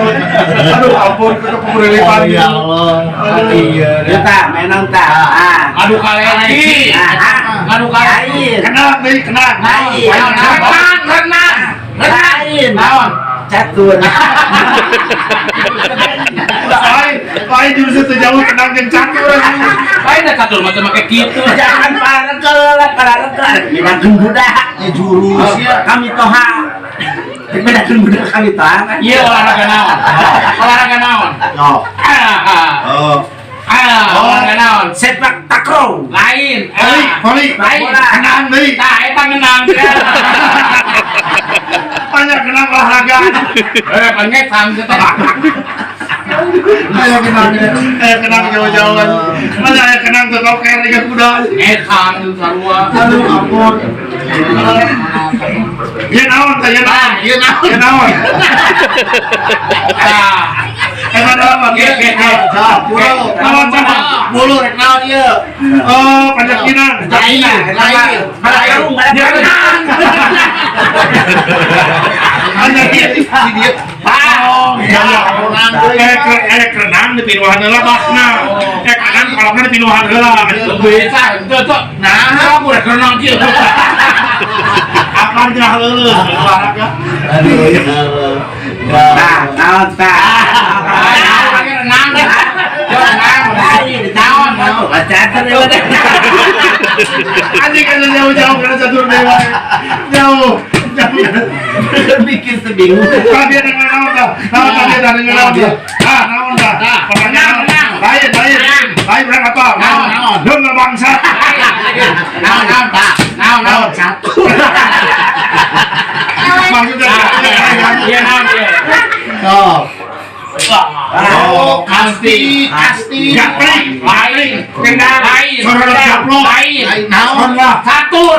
Garut. Aduh, ampun, ke pemerintahan. Ya Allah. Iya. Ya tah, menang tah. Ah. Adu kaleci. Ah. Adu kaleci. Lain. Kenang deui, kenang. Lain. Renang, renang. Lain. Naon? Catur. Lain, lain jurusnya teu jauh kenang jeung catur. Lain da catur mah teu make kitu. Jangan parakel, parakel. Bedakeun budak. Ya jurus ya. Kami toha. Bedakeun budak kami toha kan. Iya, olahraga naon? Olahraga naon? Oh. Ah. Oh. Ah, olahraga naon? Sepak takraw. Lain. Voli, voli. Lain. Kenang deui. Tah, eta ngenang. Banyak kenang olahraga. Eh, pangetan teh. Ayo kenang, ayo kenang jauh-jauh. Mana ayo kenang tuh toker dengan kuda. Ngetan sarua. Aduh, ampun. Ieu naon teh, ieu naon? Ieu naon? Ieu naon? Tah. Eta naon? Ge, ge, ge. Bulu. Naon sama? Bulu rek naon ieu? Oh, panjat pinang. Lain, lain. Balap karung, balap karung. Panjat Si dia. Oh, iya. Eh, kerenang di pinuhan heula bakna. Eh, kanan kolongna di pinuhan heula. Bisa, henteu tuh. Nah, aku rek renang kieu. Apa cenah leuleus olahraga? Aduh, ya Allah. Nah, naon tah? Ah, renang. Yo renang. Lain, Naon, naon. Catur ya udah. Anjing kan jauh-jauh karena catur dewa. Jauh. Jauh. Bikin sebingung. Tadi ada naon dah. Naon tadi ada naon dah. Ah, naon dah. Pertanyaan. Lain, lain. Lain berang apa? Naon, naon. Deung bangsa. Naon, naon, tah. Naon, naon. Catur. Maksudnya Iya, naon ieu. Oh. Oh, kasti, kasti. Japri. Lain, Kendang. lain, Sorot japlok. lain, Lain naon? Naon lah. Catur.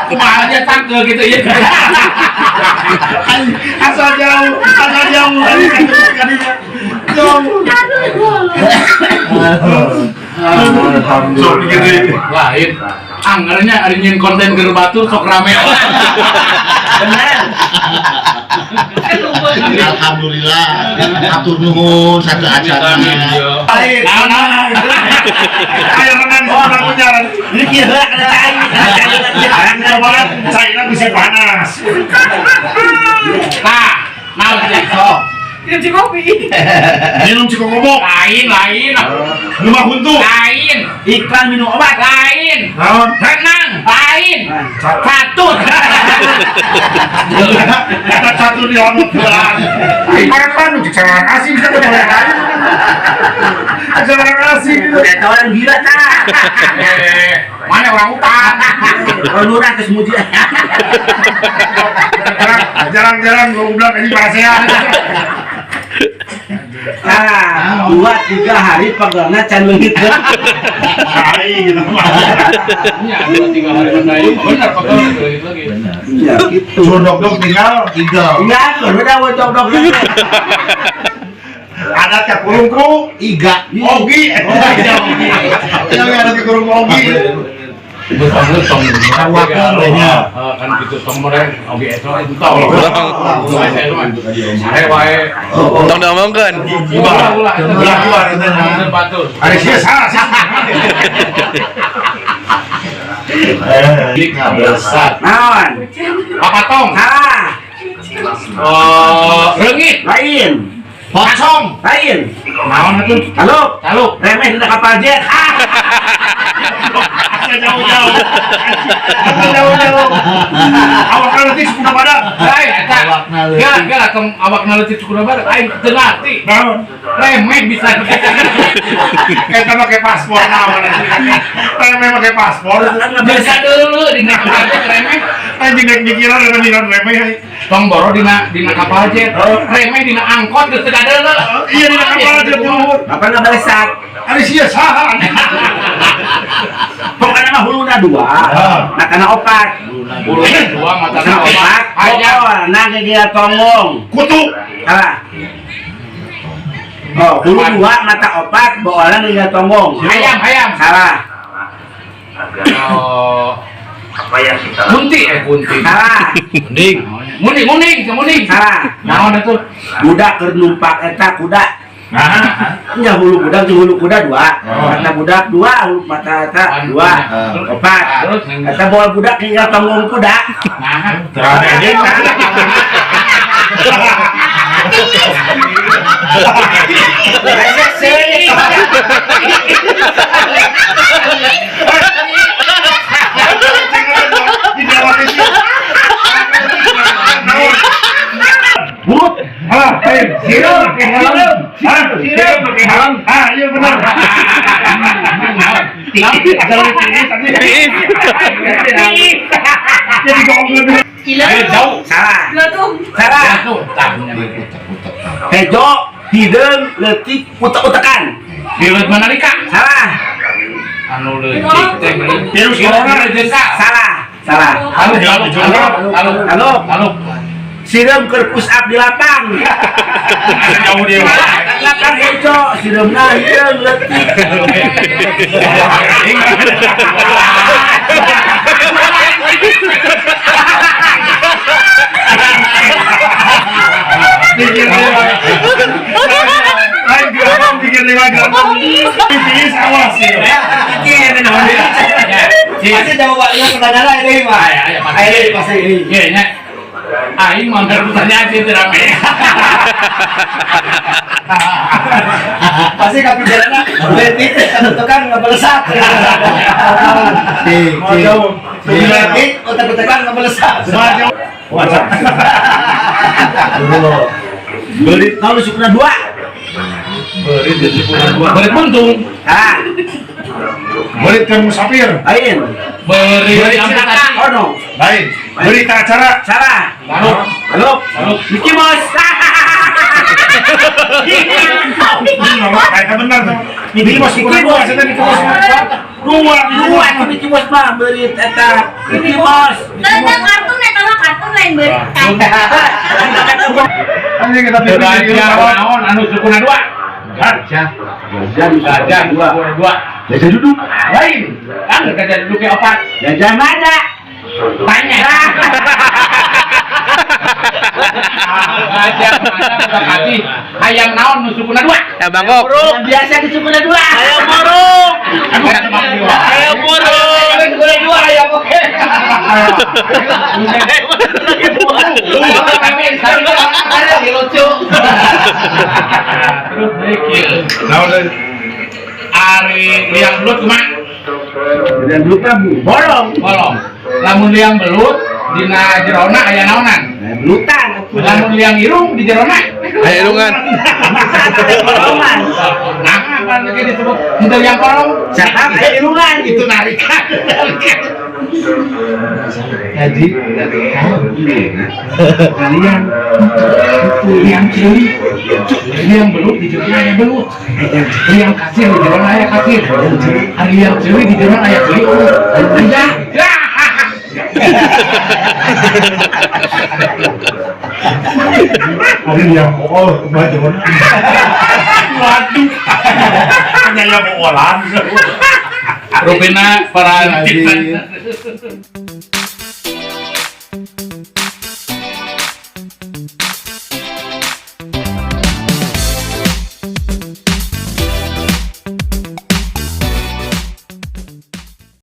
Kumaha aja tangke gitu ya. Asal jauh, asal jauh. Jauh. Alhamdulillah. Sok gede. Lain. Anggernya ari nyieun konten keur batur sok rame. Bener. Alhamdulillah. Atur nuhun satu acara. Lain. Naon, naon. Ayo renang, renang punya. Ini kira kena cai. Orang saya bisa panas. Nah, naon sih? Oh. Minum kopi. Minum cikokobok. Lain, lain. Rumah huntu. Lain, Iklan minum obat. lain. Naon? Renang, lain. Catur. Eta catur di lamut heula. Harapan nu cara asing kan boleh lain. Cara asing. Udah tahu orang gila tah. Eh, mana orang hutan? Kalau lurah terus muji. Jarang-jarang goblok ini parasean. Ah, 2-3 hari pegelna can leungit. Hai gitu mah. Iya, 2-3 hari mendayu. Bener, pegel gitu lagi. Iya gitu. Suruh dok-dok tinggal Iga. Enggak, udah dok dok. Ada ke kurungku Iga. Ogi. Oh, iya Ogi. Iya ada ke kurung Ogi. Betul-betul. Kawakan nya. Kan gitu tong mere oge esok itu tong. Sare wae. Tong diomongkeun. Ulah ulah. Ulah ulah Bener batur. Ada sih salah sih. Besar. Naon? Papatong. Salah. Oh, reungit. Lain. Pocong. Lain. Naon itu? Halo. Taluk. Remeh dina kapal jet. Ah. Asa jauh-jauh. Asa jauh-jauh. Awak leutik suku badak. Lain eta. Awakna leutik. Gak, gak tong awakna leutik suku badak. Aing teu ngarti. Naon? Remeh bisa. Eta make paspor naon. Remeh make paspor. Bisa dulu dina kapal jet remeh. Anjing rek mikiran rek mikiran remeh. Tong boro dina dina kapal jet. Remeh dina angkot geus teu kadeuleu. Iya dina kapal jet luhur. Apa nggak balesak? Ari sia saha anjing. Pokoknya mah huluna 2, matana opat. Huluna 2, matana opat. Hayang. Nah, gigi tonggong. Kutu. Salah. Oh, hulu 2, mata opat, boolna gigi tonggong. Hayam, hayam. Salah. Oh. Kunti kunti. Salah. Munding. Munding munding munding. Salah. Naon atuh? Budak keur numpak eta kuda. Nah, Nya hulu budak jeung hulu kuda dua. Oh. Mata budak dua, hulu mata eta dua. Opat. Terus Eta bawa budak tinggal panggung kuda. nah. terang Resek sih. Burut. Ah, lain. Sireum pakai helm. Ah, sireum pakai helm. Ah, iya benar. Asal tiis, Tiis. Jadi bohong lebih. Ayo jauh. Salah. Letung. Salah. Jatuh. Tahunnya. Hejo, hideung, leutik, utek-utekan. Dileut manalika. Salah. Anu leutik teh Virus corona. Salah. Salah. Halo, halo, halo, halo, Halo. halo. Sireum keur push up di lapang. Jauh dia. Lapang hejo, sireumna hideung leutik. Pikir dia. Lain geram, pikir dia geram. Tiis awas ya. Pasti jawabannya pertanyaan lain ini, Pak. Ayo, Ayo, pasti ini. Iya, nya. Aing mau pertanyaan sih rame. Pasti kapijaranna berarti satu tukang nggak belesat. Mau jauh. Berarti otak-otakan nggak belesat. Mau jauh. Wajah. Berit naon sukuna dua. Berit buntung. Salah. Berit ke musafir. Lain. Berit amputasi. Oh no. Lain. Berita acara. Salah. Lalu, Halo. lalu. Mickey Mouse. Kayaknya benar tuh. Mickey Mouse sukuna dua, saya Mickey Mouse. Dua, Dua tuh Mickey Mouse mah berit eta. Mickey Mouse. Tentang kartun eta mah kartun lain beurit. Anjing kita pikir Gajah naon anu sukuna dua. Gajah. Gajah Gajah sukuna dua. Gajah duduk. Lain. Kan gajah duduknya opat. Gajah mana? Tanya. Gajah mana buka hati. Hayang naon nu sukuna dua. Ya bangkok. Yang biasa di sukuna dua. Ayam burung. Ayam Ayam burung. Boleh dua ayam oke. Tapi Lucu. terus mikir. Nah, udah. Ari liang belut kumaha? Dan belut mah bolong. Bolong. Lamun liang belut dina jerona aya naonan. Nah, belutan. Lamun liang irung di jerona. Ayo irungan. Bolongan. Nah, apa lagi disebut henteu liang kolong? Siapa aya irungan? Itu narikan. Jadi Kalian itu liang cili, liang belut di jerona aya belut. Liang kacir di jerona aya kacir. Ari liang cili di jerona aya cili. Aya. Ada yang bohong, kemajuan. Waduh. Hanya yang boholan. Rupina para Jadi.